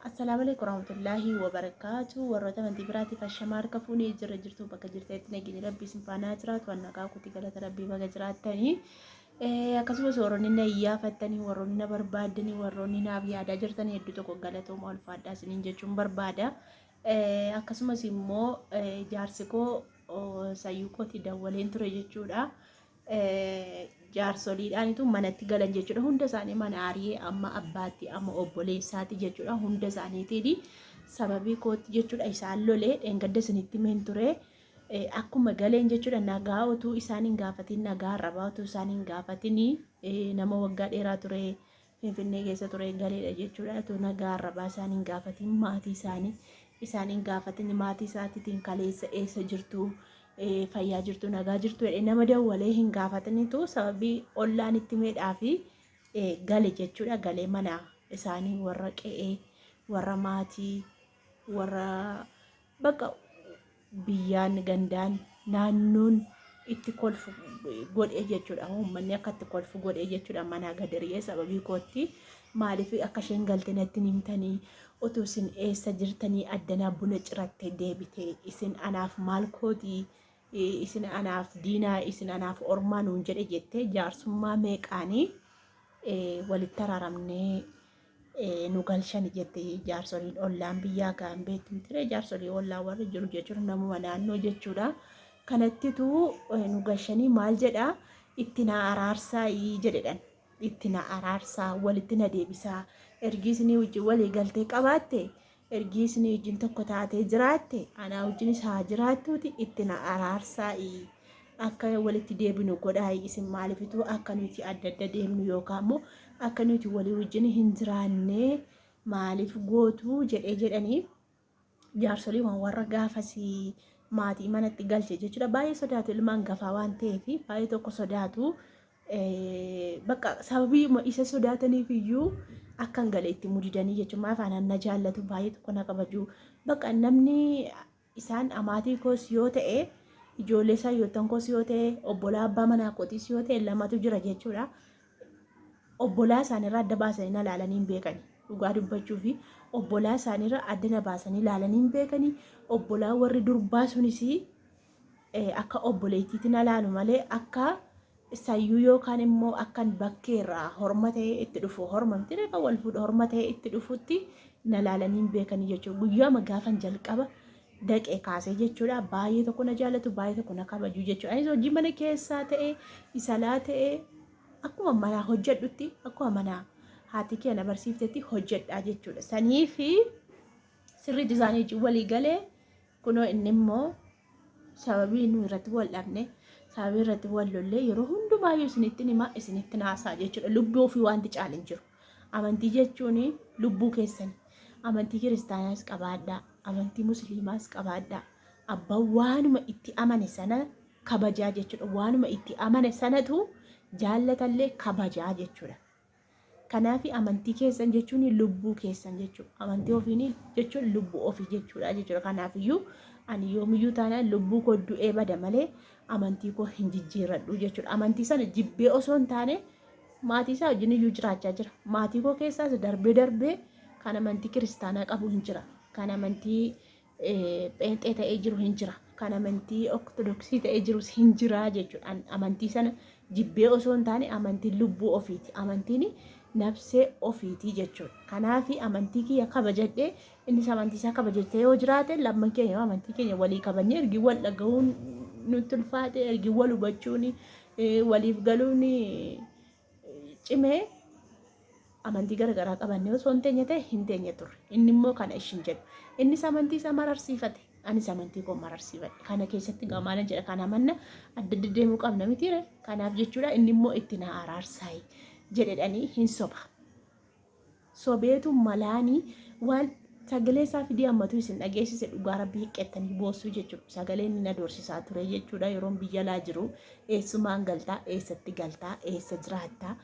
Assalaamu alaikum warahmatullaahi wabarakaatu. Warroota amantii biraatiif ashamaa harka fuunee jirra jirtu bakka jirtanitti nageenya rabbii isin faanaa jiraatu. Waan nagaa kooti galata rabbii baga jiraattanii. Akkasumas warroonni na iyyaafattanii, warroonni na barbaaddanii, warroonni naaf yaadaa jirtanii hedduu tokko galatooma ulfaadhaa isiniin jechuun barbaada. Akkasumas immoo jaarsi koo sayyuu kooti dawwaleen ture jechuudha. Jaarsoliidhaanitu manatti galan jechuudha. Hunda isaanii mana ari'ee amma abbaatti amma obboleessaatti jechuudha. Hunda isaaniitiin sababii kootti jechuudha isaan lolee dheengadda isinitti himeen ture. Akkuma galeen jechuudha nagaa utuu isaan hin gaafatin nagaa arrabaa utuu isaan hin gaafatin nama waggaa dheeraa ture Finfinnee keessa ture galeedha jechuudha. Utuu nagaa arrabaa isaan hin gaafatin maatii isaanii isaan hin gaafatin maatii isaatiitiin kaleessa eessa jirtu fayyaa jirtu nagaa jirtu jedhee nama dawwalee hin gaafatinitu sababii ollaan itti meedhaa fi gale jechuudha. Galee mana isaanii warra qe'ee warra maatii warra bakka biyyaan gandaan naannoon itti kolfu godhee jechuudha. Uummanni akka itti kolfu godhee jechuudha. Manaa gad ari'ee sababii kootti maaliif akka isheen galte natti hin himtanii utuu isin eessa jirtanii addanaa buna cirattee deebite isin anaaf maal kootii isin anaaf diinaa isin anaaf ormaa nuun jedhe jettee jaarsummaa meeqaanii walitti araaramnee nu galchani jette jaarsoliin ollaan biyyaa ga'an beektu miti jaarsolii ollaa warri jiru jechuudha namuma naannoo jechuudha. Kanattitu nu galchanii maal jedha itti na araarsaa jedhedhan itti na araarsaa walitti na deebisaa ergi isinii wajjin walii galtee qabaatte ergi isinii wajjin tokko taatee jiraatte anaa wajjinis haa jiraattuuti itti na araarsaa akka walitti deebinu godhaa isin maalifitu akka nuti adda adda deemnu yookaan immoo akka nuti walii wajjin hin jiraanne maaliif gootu jedhee jedhanii jaarsoliiwwan warra gaafasii maatii manatti galche jechuudha. Baay'ee sodaatu ilmaan gafaa waan ta'eef baay'ee tokko sodaatu. Bakka sababii isa sodaataniif iyyuu akka hin gale itti mudidanii jechuudha. Maaf anaan na jaallatu baay'ee tokko na kabaju. Bakka namni isaan amaatii koos yoo ta'e ijoollee isaa yoottan koos yoo ta'e obbolaa abbaa manaa kootiis yoo ta'e lamatu jira jechuudha. Obbolaa isaaniirraa adda baasanii na ilaalanii hin beekani. Dhugaa dubbachuu fi obbolaa isaaniirraa adda na baasanii ilaalanii hin beekani. Obbolaa warri durbaa sunis akka obboleettiitti na laalu malee akka sayyuu yookaan immoo akkan bakkeerraa horma ta'ee itti dhufu horma miti kan wal fuudhu horma ta'ee itti dhufutti na laalanii hin beekanii jechuudha. Guyyaama gaafan jalqaba daqee kaasee jechuudha baay'ee tokko na jaallatu baay'ee tokko na kabaju jechuudha. Anis hojii mana keessaa ta'ee isalaa ta'ee akkuma manaa hojjedhutti akkuma manaa haati kee na barsiiftetti hojjedhaa jechuudha. Sanii fi sirriitti isaanii wajjin walii galee kunoo inni immoo sababii nu irratti wal dhabne sababii irratti wal lollee yeroo hundumaayyuu isinitti himaa isinitti naasaa jechuudha. Lubbuu ofii wanti caalu hin jiru. Amantii jechuun lubbuu keessani. Amantii kiristaanaas qabaadhaa. Amantii musliimaas qabaadhaa. Abbaan waanuma itti amane sana kabajaa jechuudha. Waanuma itti amane sanatu jaallatallee kabajaa jechuudha. Kanaaf amantii keessan jechuun lubbuu keessan jechuudha. Amantii ofiin jechuun lubbuu ofii jechuudha jechuudha. Kanaafiyyuu ani yoomiyyuu taanaan lubbuu koo du'ee bada malee amantii koo hin jijjiirradhu jechuudha. Amantii sana jibbee osoo hin taane maatii isaa wajjin iyyuu jiraachaa jira. Maatii koo keessaas darbee darbee kan amantii kiristaanaa qabu hin jira. Kan amantii pheenxee ta'ee jiru hin jira. Kan amantii ortodoksii ta'ee jirus hin jira jechuudha. Amantii sana jibbee osoo hin taane amantiin lubbuu ofiiti. Amantiin nafsee ofiiti jechuudha. Kanaaf amantii kiyya kabajadhee innis amantii isaa kabajatee yoo jiraate lamman keenya amantii keenya walii kabajnee ergi wal dhaga'uun nutti ulfaate ergi wal hubachuun waliif galuun cimee amantii garagaraa qabannee osoo hin teenye ta'e hin teenye turre. Inni immoo kana ishin jedhu. Innis amantii isaa mararsiifate. Anis amantii koo mararsiifadhe. Kana keessatti egaa maalan jedha kana manna adda adda deemuu qabna mitiire. Kanaaf jechuudha inni immoo itti na araarsaayi jedhedhanii hin soba. Sobeetu malaanii waan sagalee isaa fidee ammatu isin dhageessise dhugaa rabbii hiqqettanii boossuu jechuudha. Sagalee inni na doorsisaa ture jechuudha yeroon biyya alaa jiru eessumaan galtaa eessatti galtaa eessa jiraattaa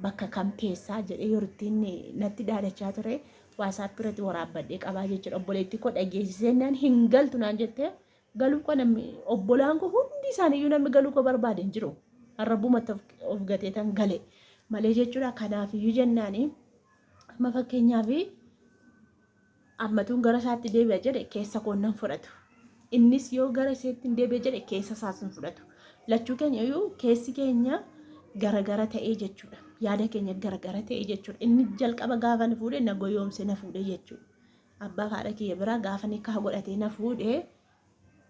bakka kam teessaa jedhee yeroo ittiin natti dhaadachaa ture WhatsApp irratti waraabbadhee qabaa jechuudha. Obboleettii koo dhageessisee hin galtu naan jettee galuu koo namni obbolaan koo hundi isaaniiyyuu namni galuu koo barbaade hin jiru. Arrabbumatti of gatee tan gale malee jechuudha. Kanaafiyyuu jennaani amma fakkeenyaaf Ammatuun gara isaatti deebi'a jedhe keessa koo nan fudhatu. Innis yoo gara iseetti hin deebi'e jedhe keessa isaas hin fudhatu. Lachuu keenya iyyuu keessi keenya garagara ta'ee jechuudha. Yaada keenya garagara ta'ee jechuudha. Inni jalqaba gaafa na fuudhe na goyoomse na fuudhe jechuudha. Abbaa fi haadha kiyya biraa gaafa nikaa godhatee na fuudhe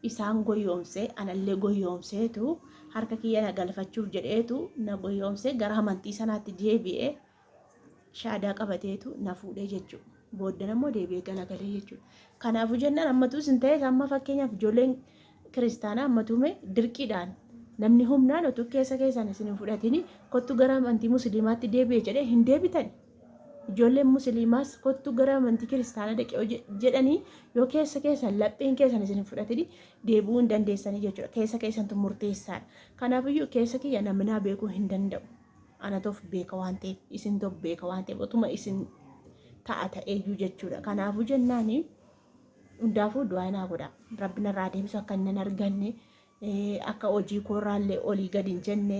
isaan goyoomse anallee goyoomseetu harka kiyya na galfachuuf jedheetu na goyoomse gara amantii sanaatti deebi'e shaadaa qabateetu na fuudhee jechuudha. Booddeen ammoo deebi'ee galagalee jechuudha. Kanaafuu jennaan ammatuu isin ta'es amma fakkeenyaaf ijoolleen kiristaanaa ammatuume dirqiidhaan namni humnaan utuu keessa keessaan isin hin fudhatini kottu gara amantii musliimaatti deebi'e jedhee hin deebitan. Ijoolleen musliimaas kottu gara amantii kiristaanaa dhaqee jedhanii yoo keessa keessan lapheen keessan isin hin fudhatini deebi'uu hin dandeessanii jechuudha. Keessa keessantu murteessaadha. Kanaafiyyuu keessa kiyya namni naa beekuu hin danda'u. Anatu of beeka waan ta'eef isintu of beeka waan ta'eef otuma isin ta'a ta'eeyyuu jechuudha. Kanaafuu jennaani hundaafuu du'aa naa godha. Rabbi narraa deebisu akka inni hin arganne akka hojii koorraallee olii gadi hin jenne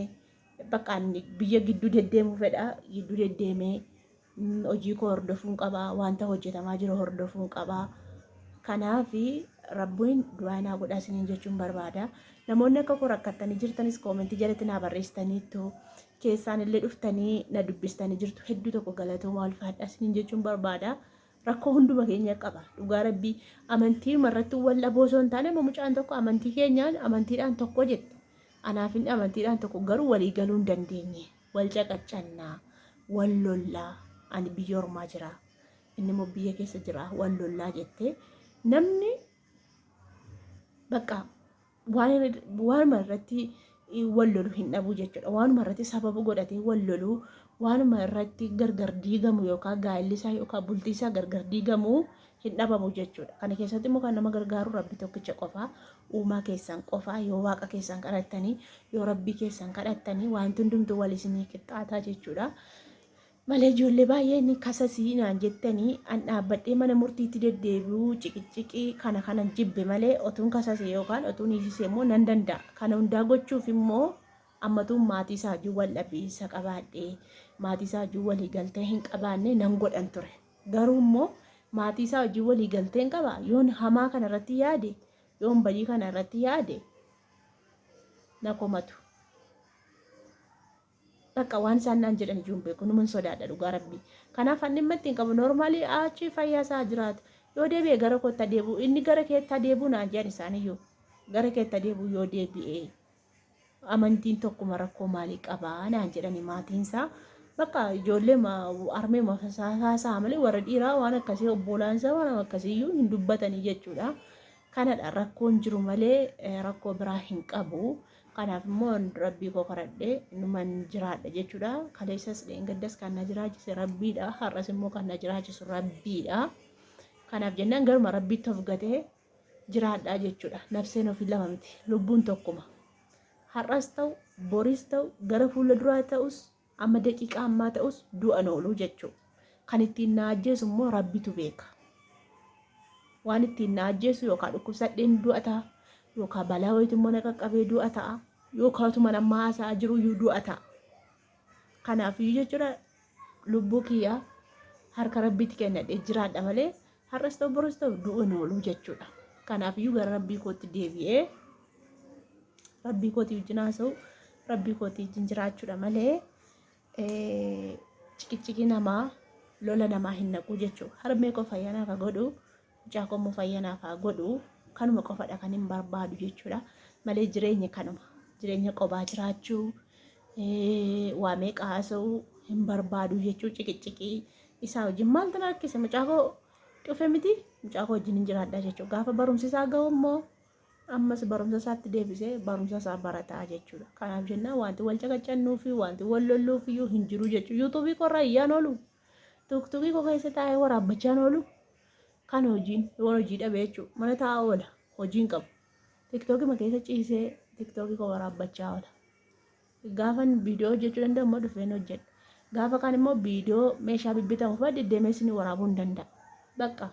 bakka inni biyya gidduu deddeemuu fedha gidduu deddeemee hojii koo hordofuun qaba wanta hojjetamaa jiru hordofuun qaba. Kanaaf Rabbiin du'aa naa godhaa isiniin jechuun barbaada. Namoonni akka koo rakkattanii jirtanis koomentii jalatti naa barreessitaniittu keessaan illee dhuftanii na dubbistanii jirtu hedduu tokko galatoomaa ulfaadhaa isiniin jechuun barbaada. Rakkoo hunduma keenya qaba. Dhugaa Rabbii amantii irratti wal dhaboo osoo hin taane mucaan tokko amantii keenyaan amantiidhaan tokko jette. Anaaf inni amantiidhaan tokko garuu walii galuu hin dandeenye. Wal caqaccannaa, wal lollaa, ani biyya ormaa jira, inni immoo biyya keessa jira, wal lollaa jettee namni bakka waanuma irratti wal lolu hin dhabu jechuudha. Waanuma irratti sababa godhatee wal lolu, waanuma irratti gargar diigamu yookaan gaa'elli isaa yookaan bultii isaa gargar diigamu hin dhabamu jechuudha. Kana keessatti immoo kan nama gargaaru Rabbi tokkicha qofa, uumaa keessan qofa, yoo waaqa keessan kadhattanii, yoo Rabbii keessan kadhattanii wanti hundumtuu wal isinii qixxaataa jechuudha. Malee ijoollee baay'een kasasii naan jettanii an dhaabbadhee mana murtiitti deddeebi'uu ciqiciqii kana kanan jibbe malee otuun kasase yookaan otuun hiisise immoo nan danda'a. Kana hundaa gochuuf immoo ammatuun maatii isaa wajjin wal dhabiinsa qabaadhee maatii isaa wajjin walii galtee hin qabaanne nan godhan ture. Garuu immoo maatii isaa wajjin walii galteen qaba yoon hamaa kana irratti yaade yoon badii kana irratti yaade na komatu. Bakka waan isaan naan jedhan iyyuu hin beeku numan sodaadha dhugaa rabbii. Kanaaf an dhimma ittiin qabu noormaalii achi fayyaa isaa jiraatu. Yoo deebi'e gara kootti adeebi'u inni gara keetti adeebi'u naan jedhan isaaniyyuu gara keetti adeebi'u yoo deebi'e. Amantiin tokkuma rakkoo maalii qabaa naan jedhani maatiinsaa. Bakka ijoollee harmee haasa'a malee warra dhiiraa waan akkasii obbolaansaa waan akkasiiyyuu hin dubbatanii jechuudha. Kanadha rakkoon jiru malee rakkoo biraa hin qabu. Kanaaf immoo rabbii koo kadhadhee numan jiraadha jechuudha. Kaleessas dheengaddas kan na jiraachise rabbiidha. Har'as immoo kan na jiraachisu rabbiidha. Kanaaf jennaan garuma rabbiitti of gatee jiraadhaa jechuudha. Nafseen ofii lama miti. Lubbuun tokkuma. Har'as ta'u, boris ta'u, gara fuula duraa ta'us, amma daqiiqaa ammaa ta'us du'an ooluu jechuudha. Kan ittiin na ajjeesu immoo rabbitu beeka. Waan ittiin na ajjeesu yookaan dhukkubsadheen du'a ta'a, yookaan balaa wayiitu immoo na qaqqabee du'a ta'a, yookaan utuma amma haasa'aa jiru iyyuu du'a ta'a. Kanaafiyyuu jechuudha lubbuu kiyya harka rabbiitti kennadhee jiraadha malee har'as ta'u boris ta'u du'u hin oolu jechuudha. Kanaafiyyuu gara rabbii kootti deebi'ee rabbii kootii wajjin haasa'u rabbii kootii wajjin jiraachuudha malee ciqiciqii namaa lola namaa hin naqu jechuudha. Harmee koo fayyaa naaf haa godhu mucaa koo immoo fayyaa naaf haa godhu kanuma qofadha kan hin barbaadu jechuudha. Malee jireenya kanuma jireenya qobaa jiraachuu waa meeqa haasa'uu hin barbaadu jechuu ciqiciqii isaa wajjin maaltu na rakkise mucaa koo dhufe miti mucaa koo wajjin hin jiraadha jechuudha. Gaafa barumsi isaa ga'u immoo ammas barumsa isaatti deebisee barumsa isaa barataa jechuudha. Kanaaf jennaan wanti wal caqacannuu fi wanti wal lolluuf iyyuu hin jiru jechuudha. Yuutuubii korraa iyyaan oolu. Tuktukii koo keessa taa'ee waraabbachaan oolu. Kan hojiin yoon hojii dhabe jechuudha. Mana taa'aa oola. Hojii hin qabu. Tiktookii keessa ciisee tiktookii koo waraabbachaa oola. Gaafan viidiyoo hojjechuu danda'u immoo dhufeen hojjedha. Gaafa kaan immoo viidiyoo meeshaa bibbitamu fa'aa deddeemee isin waraabuu hin danda'a. Bakka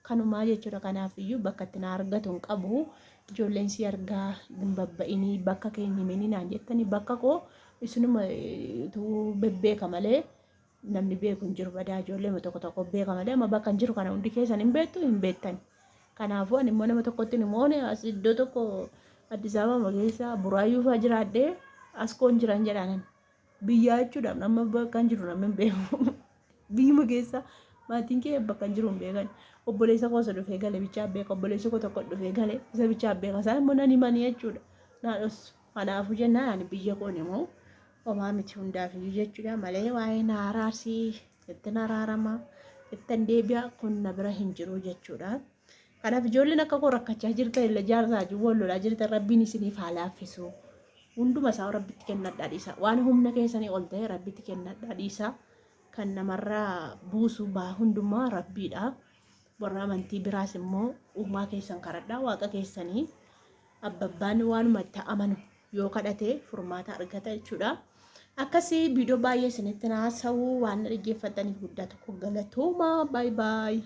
kanumaa jechuudha. Kanaaf iyyuu bakka itti na argatu hin qabu. Ijoolleen si argaa hin babba'inii bakka keenya himinii naan jettanii bakka koo isinuma bebbeeka malee Namni beeku hin jiru badaa ijoollee tokko tokko beeka malee amma bakka hin jiru kana hundi keessan hin beektu hin beektan. Kanaafuu ani immoo nama tokkotti hin moone as iddoo tokko Addis Ababa keessa Buraayyuu fa'aa jiraadhee as koon jiran jedhaanan. Biyyaa jechuudha amma bakka hin jiru namni hin beeku. Biyyuma keessa maatiin kee bakka hin jiru hin beekan. Obboleessa koo isa dhufee gale bichaa beeka. Obboleessi koo tokko dhufee gale isa bichaa beeka. Isaan immoo nan himanii jechuudha. Naa dhossu. Kanaafuu jennaan ani biyya koon immoo homaa miti hundaafiyyuu jechuudha malee waa'ee na araarsii ittin araarama ittan deebi'a kun na bira hin jiru jechuudha. Kanaaf ijoolleen akka koo rakkachaa jirtan illa jaarsaa wajjin wal lolaa jirtan rabbiin isiniif haa laaffisu. Hunduma isaa rabbitti kennadhaa dhiisa. Waan humna keessanii ol ta'e rabbitti kennadhaa dhiisa. Kan namarraa buusu baa hundumaa rabbiidha. Warra amantii biraas immoo uumaa keessan kadhadhaa waaqa keessanii abbabbaan waanuma itti amanu yoo kadhate furmaata argata jechuudha. Akkasii viidiyoo baay'ee isinitti haasa'u waan na dhaggeeffattaniif guddaa tokko galatooma. Baay baay.